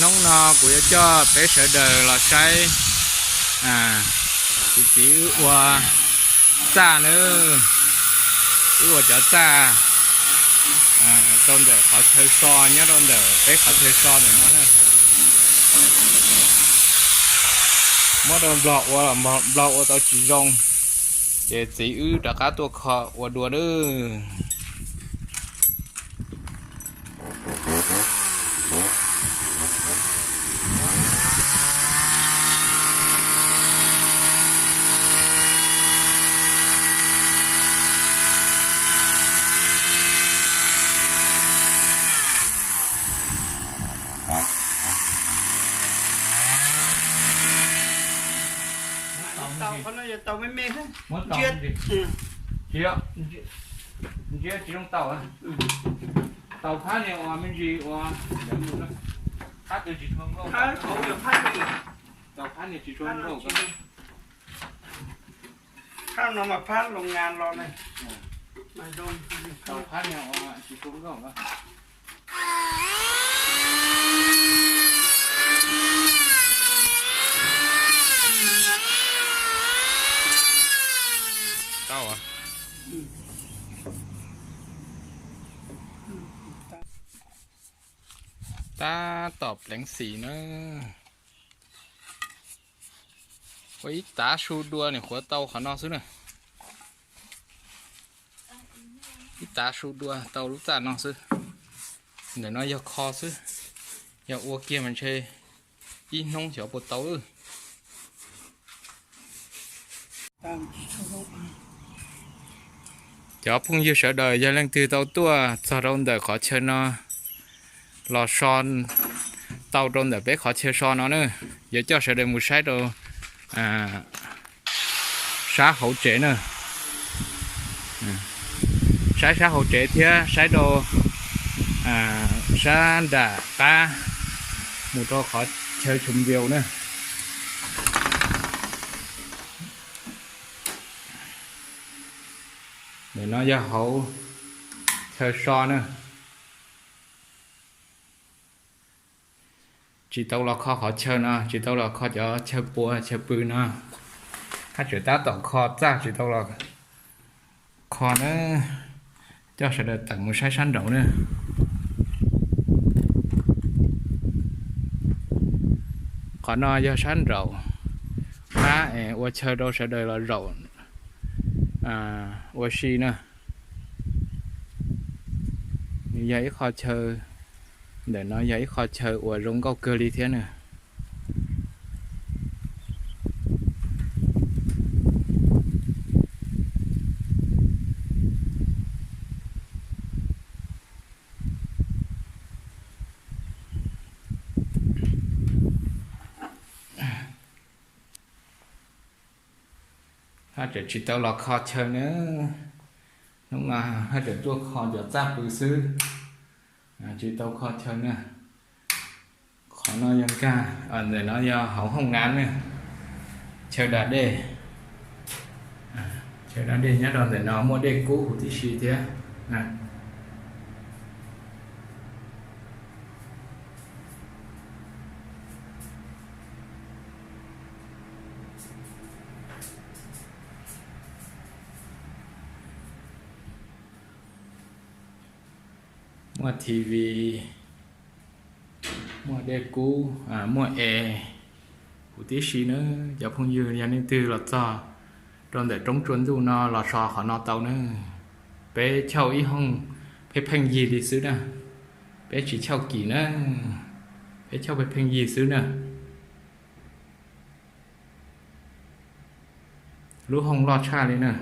Hnub no kuv yuav coj peb sawv daws los saib kuv txiv wb ua txaj na, wb ua cov txaj rau ntawm qhov chaw so nyob rau ntawm peb qhov chaw so ntawm no na. Muab rau nplog ua, nplog ua tau tsis zoo, ces txiv wb rov qab tuaj kho ua dua nawb. Tsis zoo tau, tau phab niag uas me ntsis uas phab twg tsis tshua nkauj, tau phab niag tsis tshua nkauj, phab no mas phab loo ngas los ne, tau phab niag uas tsis tshua nkauj. Tau. Tab tom pleev xim na. Ua ib tav su dua nim qhuav tau qhov no xwb na. Ib tav su dua tau lub txaj no xwb. Ntawm no yog kho xwb, yog ua kiag mas ntshe ib hnub xyov puas tau. Cov phooj ywg sawv daws, yog leej twg tau tuaj txog rau ntawm qhov chaw no los so tau rau ntawm peb qhov chaw so no na, yuav coj sawv daws mus saib rau sab hauv tsev na. Saib sab hauv tsev thiab saib rau sab nram qab mus rau qhov chaw chum view na. Nim no yog hauv chaw so na. Tsis tau los kho qhov chaw no, tsis tau los kho cov chaw pua chaw pw no. Haj tseem tab tom kho txaj tsis tau los kho na. Coj sawv daws tawm mus saib sab nraud na. Qhov no yog sab nraud, qab es ua chaw rau sawv daws los zaum ua si na. Nws yog ib qho chaw, ntawm no yog ib qho chaw uas zoo nkauj kawg li thiab na. Haj tseem tsis tau los kho chaw na. Hnub no haj tseem tuaj kho cov txaj pw xwb, tsis tau kho chaw na. Qhov no yog nkag, ntawm no yog hauv hooj nav na. Chaw da dej, chaw da dej nyob rau ntawm no, muaj dej kub huv tib si thiab. Muaj T V, muaj dej kub, muaj es huv tib si na. Cov phooj ywg, yog leej twg los txog rau ntawm roob tsua ntuj no los so qhov no tau na. Peb chauj ib hooj pheej pheej yig li xwb na. Peb tsis chauj kim na, peb chauj pheej pheej yig xwb na. Lub hooj loj tshaj li na.